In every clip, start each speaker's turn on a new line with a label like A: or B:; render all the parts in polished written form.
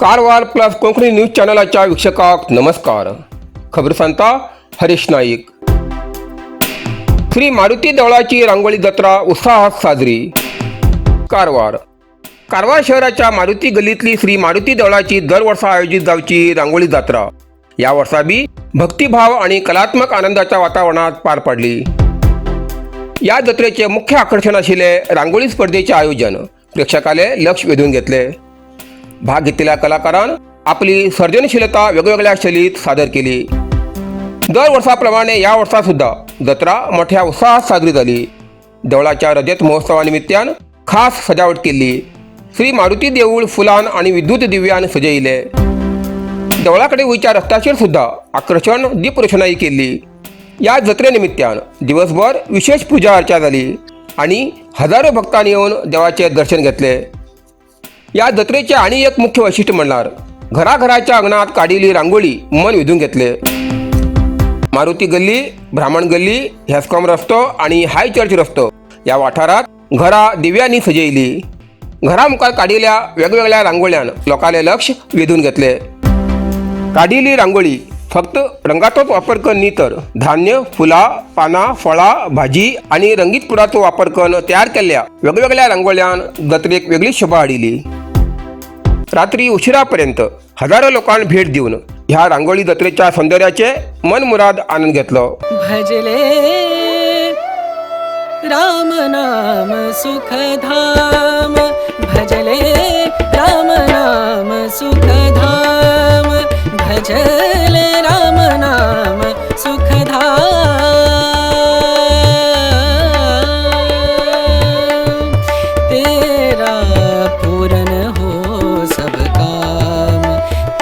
A: Karwar plus Konkani news चॅनलाच्या वीक्षकांक नमस्कार. खबर सांगता हरीश नाईक. श्री मारुती देवळाची रांगोळी जत्रा उत्साहात साजरी. कारवार. कारवार शहराच्या मारुती गल्लीतली श्री मारुती देवळाची दरवर्षा आयोजित जावची रांगोळी जत्रा या वर्षा बी भक्तिभाव आणि कलात्मक आनंदाच्या वातावरणात पार पडली. या जत्रेचे मुख्य आकर्षण आशिल्ले रांगोळी स्पर्धेचे आयोजन प्रेक्षकाले लक्ष वेधून घेतले. भाग घेतलेल्या कलाकारान आपली सर्जनशीलता वेगवेगळ्या शैलीत सादर केली. दरवर्षाप्रमाणे या वर्षा सुद्धा जत्रा मोठ्या उत्साहात साजरी झाली. देवळाच्या रजत महोत्सवानिमित्तान खास सजावट केल्ली. श्री मारुती देऊळ फुलान आणि विद्युत दिव्यान सजयिले. देवळाकडे वयच्या रस्त्याचेर सुद्धा आकर्षण दीप रोषणाई केल्ली. या जत्रेनिमित्तान दिवसभर विशेष पूजा अर्चा जाली आणि हजारो भक्तांनी येवन देवाचे दर्शन घेतले. या जत्रेचे आणि एक मुख्य वैशिष्ट्य म्हणल्यार घराघराच्या अंगणात काडिल्ली रांगोळी मन वेधून घेतले. मारुती गल्ली, ब्राह्मण गल्ली, हेस्कॉम रस्तो आणि हाय चर्च रस्तो या वाठारात घरां दिव्यांनी सजयली. घरा मुखार काडिल्ल्या वेगवेगळ्या रांगोळ्यान लोकांले लक्ष वेधून घेतले. काडिल्ली रांगोळी फक्त रंगाचोच वापर करून न्ही, तर धान्य, फुलां, पानां, फळां, भाजी आनी रंगीत पुडाचो वापर करून तयार केल्ल्या वेगवेगळ्या रांगोळ्यान जत्रेक वेगळीच शोभा हाडिल्ली. रात्री उशिरापर्यंत हजारो लोकांनी भेट दिवन ह्या रांगोळी जत्रेच्या सौंदर्याचे मनमुराद आनंद घेतलो.
B: भजले राम नाम सुखधाम, भजले राम नाम सुखधाम, भजले राम नाम सुखधाम. तेरा पूरन हो सब काम,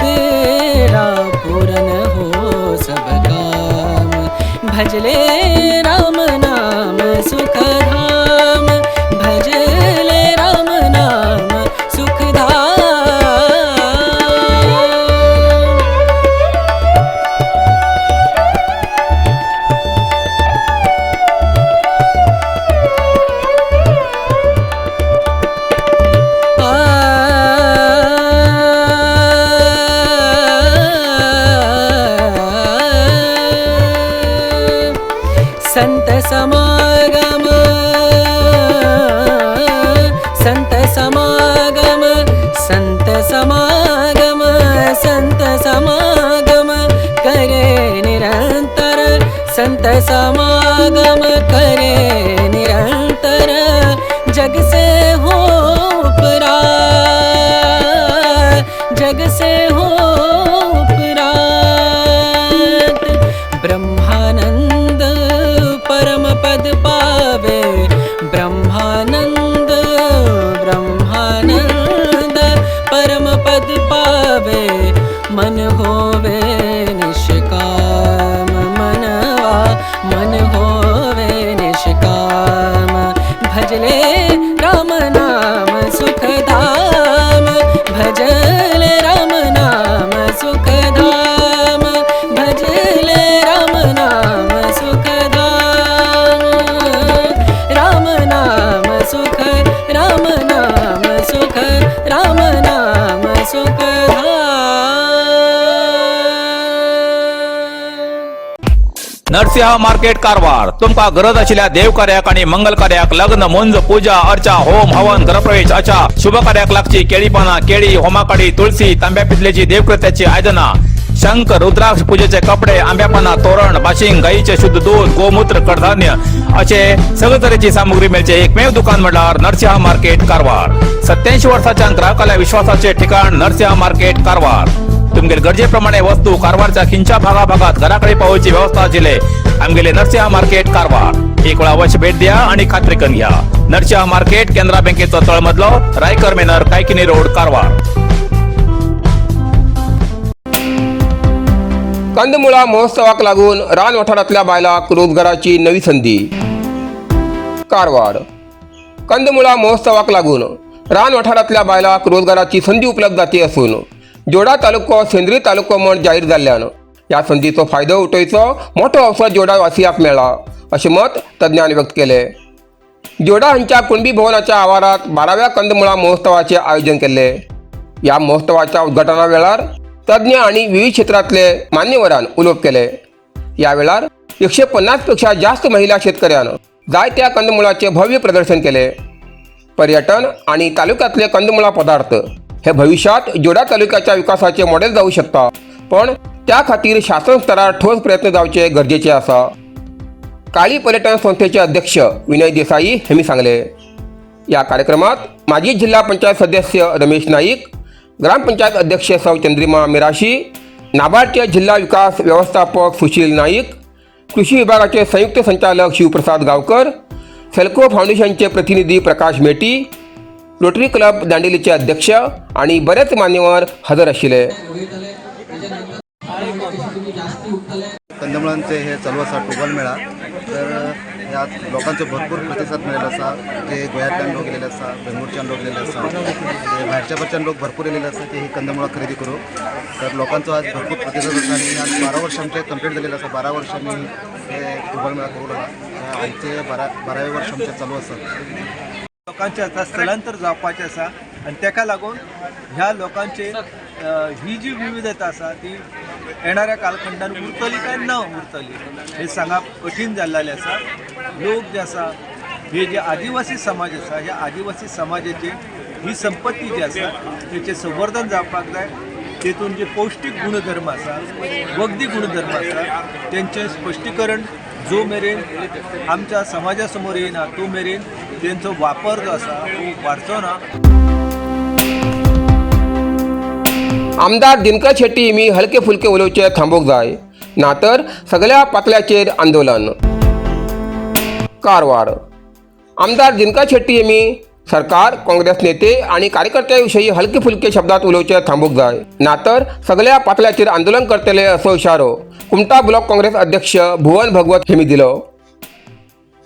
B: तेरा पूरन हो सब काम. भजले राम नाम सुखधाम, भजले राम नाम सुखधाम. संत समागम, संत समागम, संत समागम, संत समागम करे निरंतर, संत समागम करे निरंतर. जग से हो उपरा, जग से हो उपरांत. ब्रह्मानंद परम पद पावे, ब्रह्मानंद, ब्रह्मानंद परम पद पावे. मन होवे निष्काम, मनवा मन होवे निष्काम. भजले राम नाम सुखधाम, भजले राम नाम सुखधाम, भजले राम नाम सुखधाम. राम नाम सुख, राम नाम सुख, राम नाम सुखधाम.
C: नरसिंह मार्केट कारवार. तुमका गरज आशिल्ल्या देव कार्याक आणि मंगल कार्याक, लग्न, मुंज, पूजा अर्चा, होम हवन, गृहप्रवेश अशा शुभ कार्याक लागची केळी पाना, केळी, होमाकाडी, तुळसी, तांब्या पितलेची देवकृत्याची आयदना, शंख, रुद्राक्ष, पूजेचे कपडे, आंब्या पाना तोरण, बाशिंग, गाईचे शुद्ध दूध, गोमूत्र, कडधान्य असे सगळे तरेची सामुग्री मेळचे एकमेव दुकान म्हणल्यार नरसिंह मार्केट कारवार. 87 वर्षाच्या ग्राहकाला विश्वासाचे ठिकाण नरसिंह मार्केट कारवार. तुमगेले गरजेप्रमाणे वस्तू कारवारच्या खिंच्या भागाभागात घराकडे पावोवची व्यवस्था आशिल्ले आमगेले नरसिंह मार्केट कारवार. एक वेळा अवश्य भेट द्या आणि खात्री करून घ्या. नरसिंह मार्केट, केनरा बँकेचो तळमजलो, रायकर मेनर, कायकिनी रोड, कारवार.
A: कंदमुळा महोत्सवाक लागून रान वाठारांतल्या बायलांक रोजगाराची नवी संधी. कारवार. कंदमुळा महोत्सवाक लागून रान वाठारांतल्या बायलांक रोजगाराची संधी उपलब्ध जाती असून जोडा तालुको सेंद्रीय तालुको म्हण जाहीर जाल्ल्यान ह्या संदीचो फायदो उठोवचो मोठो अवसर जोडा वासियांक मेळ्ळा अशें मत तज्ञान व्यक्त केलें. जोडा हांच्या कुणबी भवनाच्या आवारात 12व्या कंदमुळा महोत्सवाचे आयोजन केल्ले. ह्या महोत्सवाच्या उद्घाटना वेळार तज्ञ आणि विविध क्षेत्रांतले मान्यवरान उलोवप केले. ह्या वेळार 150 पेक्षा जास्त महिला शेतकऱ्यान जायत्या कंदमुळाचे भव्य प्रदर्शन केले. पर्यटन आणि तालुक्यातले कंदमुळा पदार्थ हे भविष्यात जोडा तालुक्याच्या विकासाचे मॉडेल जाऊ शकता, पण त्या खातीर शासन स्तरार ठोस प्रयत्न जावचे गरजेचे आसा. काळी पर्यटन संस्थेचे अध्यक्ष विनय देसाई हेमी सांगले. या कार्यक्रमात माजी जिल्हा पंचायत सदस्य रमेश नाईक, ग्रामपंचायत अध्यक्ष सौ चंद्रिमा मिराशी, नाबार्डचे जिल्हा विकास व्यवस्थापक सुशील नाईक, कृषी विभागाचे संयुक्त संचालक शिवप्रसाद गावकर, सेल्को फाउंडेशनचे प्रतिनिधी प्रकाश मेटी, रोटरी क्लब दांडेलीचे अध्यक्ष आणि बरेच मान्यवर हजर आशिल्ले.
D: कंदमुळांचे हे चालू आसा टोबल मेळा. तर ह्या लोकांचो भरपूर प्रतिसाद मेळिल्लो आसा. जे गोंयांतल्यान लोक येयलेले आसा, बेंगलोरच्यान लोक येयलेले आसा, जे भायरच्या भायरच्यान लोक भरपूर येयलेले आसा की ही कंदमुळां खरेदी करूंक. तर लोकांचो आज भरपूर प्रतिसाद आसा आनी आज 12 वर्सां आमचें कंप्लीट जालेलें आसा. 12 वर्सां आमी हे टोबल मेळा करूंक लागला. आयचे 12वे वर्ष आमचें चालू आसा.
E: लोकांचें आतां स्थलांतर जावपाचें आसा आनी ताका लागून ह्या लोकांचे ही जी विविधता आसा ती येणाऱ्या कालखंडान उरतली काय ना उरतली हें सांगप कठीण जाल्लें आसा. लोक जे आसा, हे जे आदिवासी समाज आसा, ह्या आदिवासी समाजाची ही संपत्ती जी आसा तेचें संवर्धन जावपाक जाय. तेतून जे पौश्टीक गुणधर्म आसा, वखदी गुणधर्म आसा, तेंचें स्पश्टीकरण जो मेरेन आमच्या समाजा समोर येयना तो मेरेन तेंचो वापर जो आसा तो वाडचो ना.
A: आमदार दिनकर शेट्टी मी हलके फुलके उलोवचे थांबोवंक जाय, ना तर सगळ्या पातळ्याचेर आंदोलन. कारवार. आमदार दिनकर शेट्टी मी सरकार, काँग्रेस नेते आणि कार्यकर्त्यांविषयी हलके फुलके शब्दात उलोवचे थांबोवंक जाय, ना तर सगळ्या पातळ्याचेर आंदोलन करतले असो इशारो कुमटा ब्लॉक काँग्रेस अध्यक्ष भुवन भगवत हेमी दिलो.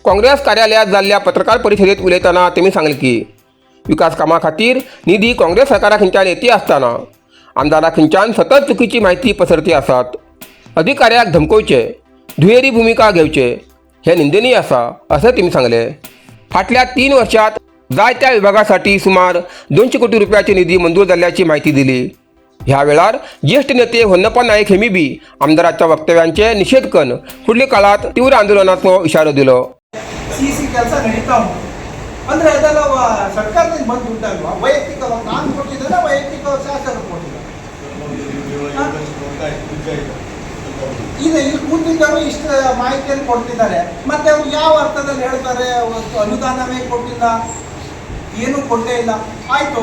A: काँग्रेस कार्यालयात जाल्ल्या पत्रकार परिशदेत उलयतना तेमी सांगले की विकास कामां खातीर निधी काँग्रेस सरकारा खंयच्यान येती आसतना आमदारा खंयच्यान सतत चुकीची माहिती पसरती आसात. अधिकाऱ्याक धमकोवचे, दुहेरी भुमिका घेवचे हे निंदनीय आसा अशें तेमी सांगले. फाटल्या 3 वर्षात जायत्या विभागासाठी सुमार 200 कोटी रुपयाची निधी मंजूर जाल्ल्याची माहिती दिली. ह्या वेळार ज्येष्ठ नेते होन्नप्पा नाईक हेमी बी आमदाराच्या वक्तव्यांचे निषेध करून फुडल्या काळात तीव्र आंदोलनाचो इशारो दिलो.
F: ಸಿ ಸಿ ಕೆಲಸ ನಡೀತಾ ಉಂಟು. ಅಂದರೆ ಅದೆಲ್ಲ ಸರ್ಕಾರದಿಂದ ಬಂದ ದುಡ್ಡಲ್ವಾ? ವೈಯಕ್ತಿಕವಾಗಿ ನಾನು ಕೊಟ್ಟಿದ್ದಲ್ಲ, ವೈಯಕ್ತಿಕವಾಗಿ ಶಾಸಕರು ಕೊಟ್ಟಿದ್ದಾರೆ. ಇದೆ, ಇಲ್ಲಿ ಕೂತಿದ್ದವರು ಇಷ್ಟು ಮಾಹಿತಿಯನ್ನು ಕೊಡ್ತಿದ್ದಾರೆ. ಮತ್ತೆ ಅವ್ರು ಯಾವ ಅರ್ಥದಲ್ಲಿ ಹೇಳ್ತಾರೆ ಅವತ್ತು ಅನುದಾನವೇ ಕೊಟ್ಟಿಲ್ಲ, ಏನೂ ಕೊಟ್ಟೇ ಇಲ್ಲ? ಆಯಿತು,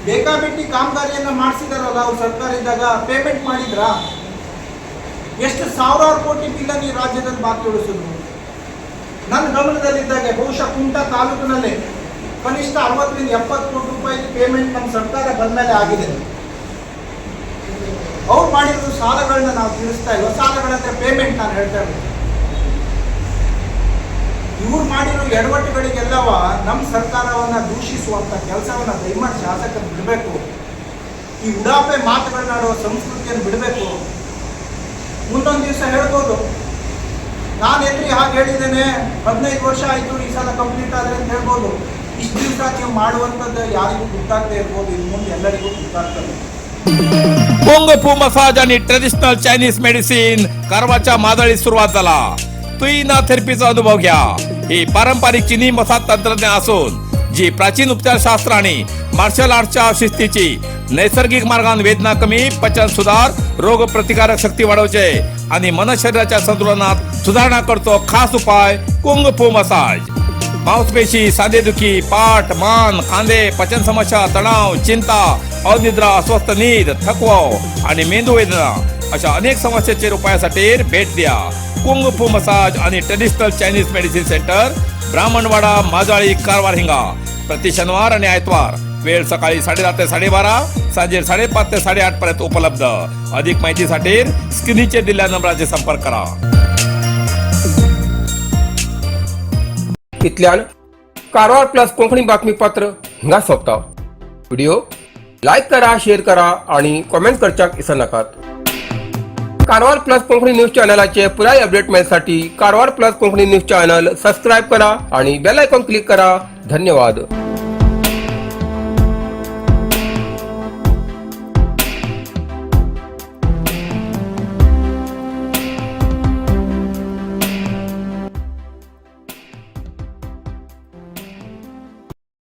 F: ಬೇಕಾಬಿಟ್ಟಿ ಕಾಮಗಾರಿಯನ್ನು ಮಾಡಿಸಿದಾರಲ್ಲ ಅವ್ರು ಸರ್ಕಾರ ಇದ್ದಾಗ, ಪೇಮೆಂಟ್ ಮಾಡಿದ್ರಾ? ಎಷ್ಟು ಸಾವಿರಾರು ಕೋಟಿ ಬಿಲ್ಲನ್ನು ಈ ರಾಜ್ಯದಲ್ಲಿ ಬಾಕಿ ಉಳಿಸಿದ್ರು? ನನ್ನ ಗಮನದಲ್ಲಿದ್ದಾಗೆ ಬಹುಶಃ ಕುಮಟಾ ತಾಲೂಕಿನಲ್ಲಿ ಕನಿಷ್ಠ 60ರಿಂದ 70 ಕೋಟಿ ರೂಪಾಯಿ ಪೇಮೆಂಟ್ ನಮ್ಮ ಸರ್ಕಾರ ಬಂದ ಮೇಲೆ ಆಗಿದೆ. ಅವ್ರು ಮಾಡಿರೋ ಸಾಲಗಳನ್ನ ನಾವು ತೀರಿಸ್ತಾ ಇಲ್ವ? ಸಾಲಗಳಂದ್ರೆ ಪೇಮೆಂಟ್ ನಾನು ಹೇಳ್ತಾ ಇರೋದು. ಇವ್ರು ಮಾಡಿರೋ ಎಡವಟ್ಟುಗಳಿಗೆಲ್ಲವ ನಮ್ಮ ಸರ್ಕಾರವನ್ನ ದೂಷಿಸುವಂಥ ಕೆಲಸವನ್ನ ದಯಮಾಡಿ ಶಾಸಕರು ಬಿಡಬೇಕು. ಈ ಉಡಾಪೆ ಮಾತುಗಳನ್ನಾಡುವ ಸಂಸ್ಕೃತಿಯನ್ನು ಬಿಡಬೇಕು. ಮುಂದೊಂದು ದಿವಸ ಹೇಳ್ಬೋದು, ನಾನು ಎಲ್ರಿ ಹಾಗೆ ಹೇಳಿದ್ದೇನೆ, 15 ವರ್ಷ ಆಯಿತು, ಈ ಸಲ ಕಂಪ್ಲೀಟ್ ಆದರೆ ಅಂತ ಹೇಳ್ಬೋದು. ಇಷ್ಟು ದಿವಸ ನೀವು ಮಾಡುವಂಥದ್ದು ಯಾರಿಗೂ ಗೊತ್ತಾಗದೇ ಇರ್ಬೋದು, ಇನ್ನು ಮುಂದೆ ಎಲ್ಲರಿಗೂ ಗೊತ್ತಾಗ್ತದೆ.
C: कुंग फू मसाज आणि ट्रेडिशनल चायनीज मेडिसिन कारवारच्या मादळीत सुरुवात झाला. तुईना थेरपीचा अनुभव घ्या. ही पारंपरिक चिनी मसाज तंत्रज्ञान असून जी प्राचीन उपचारशास्त्र आणि मार्शल आर्टच्या शिस्तीची नैसर्गिक मार्गान वेदना कमी, पचन सुधार, रोग प्रतिकारक शक्ती वाढवचे आणि मन शरीराच्या संतुलनात सुधारणा करतो खास उपाय कुंग फू मसाज. मांसपेशी, सांधेदुखी, पाठ, मान, खांदे, पचन समस्या, तणाव, चिंता, अनिद्रा, अस्वस्थ नीद, थकवा आणि मेंदू वेदना अशा अनेक समस्येचेर उपायासाठी भेट द्या कुंग फू मसाज आणि traditional Chinese medicine centre, Brahmanwada, Majali, Karwar हिंगा. प्रति शनिवार आणि आयतवार, वेळ सकाळी 10:30 ते 12:30, सांजे 5:30 ते 8:30 पर्यंत उपलब्ध. अधिक माहितीसाठी स्क्रीनचेर दिलेल्या नंबराचे संपर्क करा.
A: इतल्यान कारवार प्लस कोंकणी बातमीपत्र हिंगा सोंपता. व्हिडिओ लायक करा, शेअर करा आणि कॉमेंट करच्याक विसरनाकात. कारवार प्लस कोंकणी न्यूज चॅनलाचे पुराय अपडेट मेळसाठी Karwar plus Konkani news channel subscribe करा आणि बेल आयकॉन क्लिक करा. धन्यवाद.